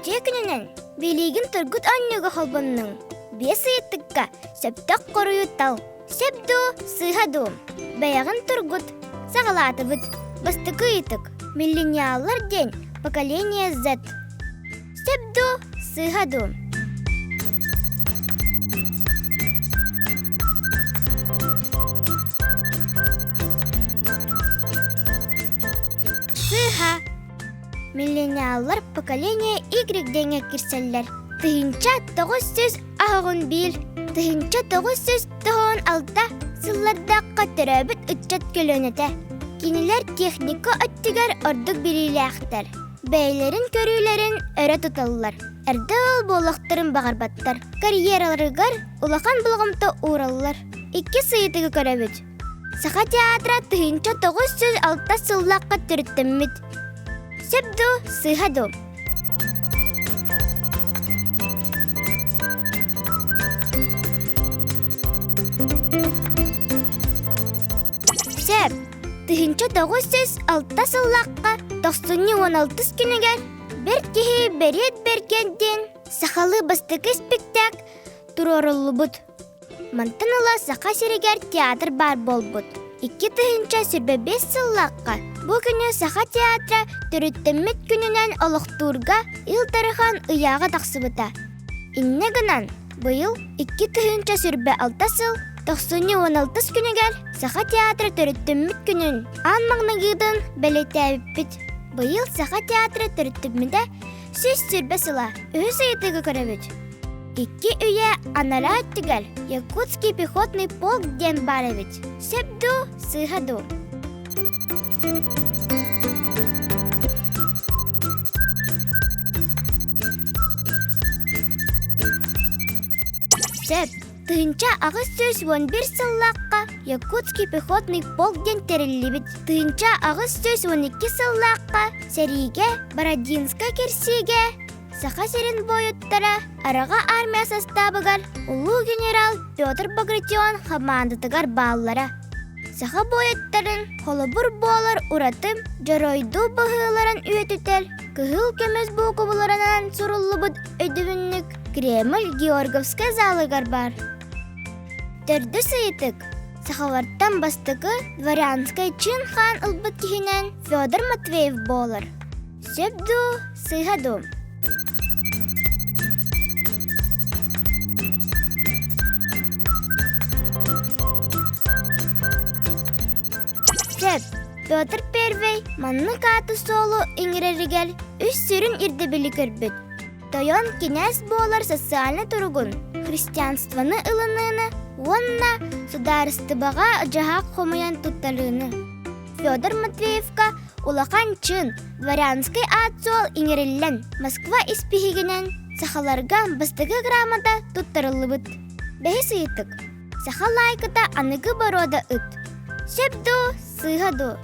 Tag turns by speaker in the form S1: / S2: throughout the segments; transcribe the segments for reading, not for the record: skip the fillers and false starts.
S1: Үтүө күнүнэн! Билигин тургут оонньууга холбоннуҥ. Биэс ыйытыкка сөптөөх хоруйу тал. Сөп дуу, сыыһа дуу? Бэйэҕин тургут. Саҕалаатыбыт. Бастакы ыйытык. Миллениаллар диэн поколение Z. Сөп дуу, сыыһа дуу? Сыыһа. Миллениаллар поколение Y диэҥҥэ киирсэллэр. 1991, 1996 сыллардаахха төрөөбүт ыччат көлүөнэтэ. Кинилэр техника өттүгэр ордук билиилээхтэр. Бэйэлэрин көрүүлэрин өрө туталлар. Эрдэ ыал буолуохтарын баҕарбаттар. Карьераларыгар улахан болҕомто уураллар. Иккис ыйытыгы көрөбүт. Саха театра 1906 сыллаахха төрүттэммит. Сөп дуу, сыыһа дуу? Сөп. 1906 сыллаахха тохсунньу уон алтыс күнүгэр бэрт киһи Бэриэт Бэргэн диэн сахалыы бастакы испиктээк туруоруллубут. Мантан ыла Саха сиригэр театр баар буолбут. 2025 сыллаахха бу күнү Саха театра төрүттэммит күнүнэн олохтуурга Ил Дархан ыйааҕа тахсыбыта. Инньэ гынан, быйыл 2026 сыл тохсунньу уон алтыс күнүгэр Саха театра төрүттэммит күнүн аан маҥнайгытын бэлиэтээбиппит. Быйыл Саха театра төрүттэммитэ 120 сыла. Үһүс ыйытыыга көрөбүт. Икки үйэ анараа өттүгэр Якутский пехотный полк диэн баар эбит. Сөп дуу, сыыһа дуу? Сөп. 1811 сыллаахха Якутский пехотный полк диэн тэриллибит. 1812 сыллаахха сэриигэ Бородинскай кирсиигэ Саха сирин буойуттара Араҕа армия састаабыгар улуу генерал Петр Багратион хамаандатыгар бааллара. Саха буойуттарын холобур буолар ураты дьоруойдуу быһыыларын үйэтитэр кыһыл көмүс буукубаларынан суруллубут өйдөбүнньүк Кремль Георговскай залыгар баар. Төрдүс ыйытык. Сахалартан бастакы дворянскай чин хаан ылбыт киһинэн Федор Матвеев буолар. Сөп дуу, сыыһа дуу? Сөп. Петр Первый маннык ааты-суолу иҥэрэригэр үс сүрүн ирдэбили көрбүт. Тойон кинээс буолар социальнай туругун, христианствоны ылыныыны уонна судаарыстыбаҕа дьаһаах хомуйан туттарыыны. Федор Матвеевка улахан чын, дворянскай аат-суол иҥэриллэн, Москва испииһигинэн сахаларга бастакы грамота туттарыллыбыт. Бэһис ыйытык. Саха лаайката аныгы боруода ыт. Сөп дуу, сыыһа дуу?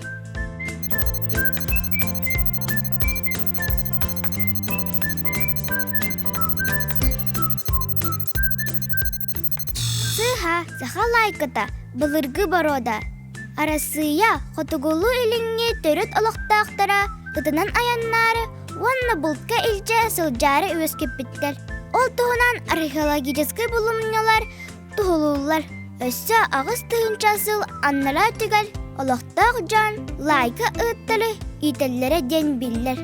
S1: Сыыһа, саха лаайката былыргы боруода. Арассыыйа хотугулуу-илиҥҥи төрүт олохтоохторо ытынан айаннаары уонна бултка илдьэ сылдьаары үөскэппиттэр. Ол туһунан археологическай булумньулар туһулууллар. Өссө 8000 сыл аннараа өттүгэр олохтоох дьон лайка ыттары иитэллэрэ диэн биллэр.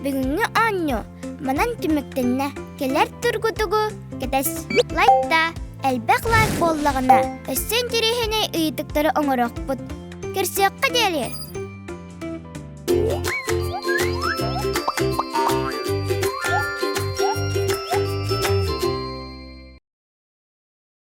S1: Бүгүҥҥү оонньуу манан түмүктэннэ. Кэлэр тургутугу кэтэс. Лайкта элбэх лайк буоллаҕына, өссө интэриэһинэй ыйытыктары оҥоруохпут. Көрсүөххэ диэри!